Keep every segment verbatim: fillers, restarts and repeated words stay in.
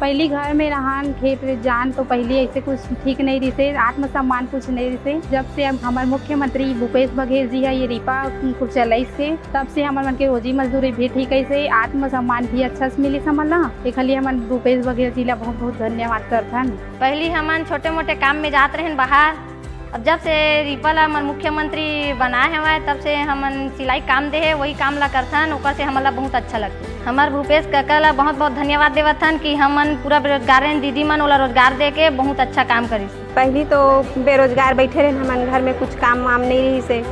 पहली घर में रहन, खेत में जान, तो पहली ऐसे कुछ ठीक नहीं रहिसे, आत्मसम्मान कुछ नहीं रहिसे। जब से हम, हमर मुख्यमंत्री भूपेश बघेल जी ह ये रिपा कुल चलाइस हे, तब से हमर मन के रोजी मजदूरी भी ठीक है से, आत्मसम्मान भी अच्छा से मिलिस हमन ला। एखर लिए हमन भूपेश बघेल जी ला बहुत बहुत धन्यवाद करथन। पहली हमन छोटे मोटे काम में जात रहन बाहर, अब जब से रिपा ला हमर मुख्यमंत्री बनाए हवय, तब से हमन सिलाई काम दे हे, वही काम ला करथन, ओकर से हमन ला बहुत अच्छा लगथे। हमर भूपेश काका ला बहुत बहुत धन्यवाद देवत हन कि हमन पूरा बेरोजगार रहन, दीदी मन ओला रोजगार दे के बहुत अच्छा काम करिस। पहली तो बेरोजगार बैठे रहन, हमन घर में कुछ काम वाम नहीं रहिसे,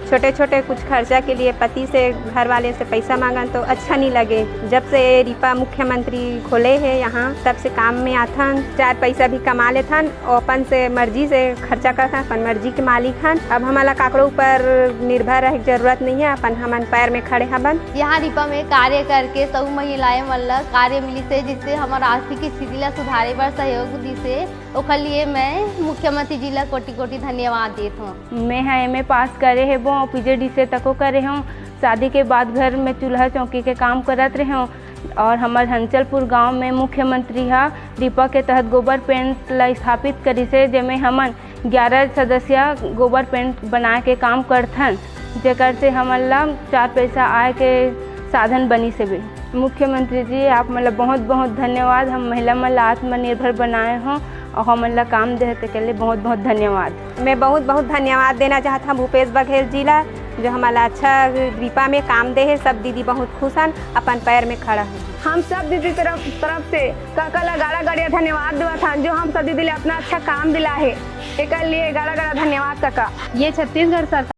छोटे छोटे कुछ खर्चा के लिए पति से, घर वाले से पैसा मांगन तो अच्छा नहीं लगे। जब से ये रिपा मुख्यमंत्री खोले हे यहाँ, तब से काम में आथन, चार पैसा भी कमा लेथन, और अपन से मर्जी से खर्चा करथन, अपन मर्जी के मालिक हन। अब हमला काकरो ऊपर निर्भर रहे के जरूरत नहीं है, अपन हमन पैर में खड़े हबन। यहाँ रिपा में कार्य करके सौ महिलाएं मन ला कार्य मिलिस हे, जिससे हमर आर्थिक स्थिति ला सुधारे बर सहयोग दिस हे। ओखर लिए मैं मुख्यमंत्री जी ला कोटि कोटि धन्यवाद देत हूँ। मैं ह एमए पास करे हेबो और पीजीडीसीए तको करे हूँ। शादी के बाद घर में चूल्हा चौकी के काम करत रहे हूँ और हमर हंचलपुर गांव में मुख्यमंत्री ह रिपा के तहत गोबर पेंट ला स्थापित करिस हे, जेमे हमन ग्यारह सदस्य गोबर पेंट बनाए के काम करथन, जेकर से हमन ला चार पैसा आय के साधन बनिस हेबे। मुख्यमंत्री जी, आप मन ला बहुत बहुत धन्यवाद। हम महिला मन ला आत्मनिर्भर बनाए हो और हमन ला काम देहे तेकर लिए बहुत बहुत धन्यवाद। मैं बहुत बहुत धन्यवाद देना चाहत हूँ भूपेश बघेल जी ला, जो हमन ला अच्छा रिपा में काम दे हे। सब दीदी बहुत खुश हन, अपन पैर में खड़ा हे। हम सब दीदी तरफ तरफ से काका ला गाड़ा गड़िया धन्यवाद देवत हन, जो हम सब दीदी ले अपना अच्छा काम दिला हे, एकर लिए गाड़ा गाड़ा धन्यवाद काका। ये छत्तीसगढ़ सरकार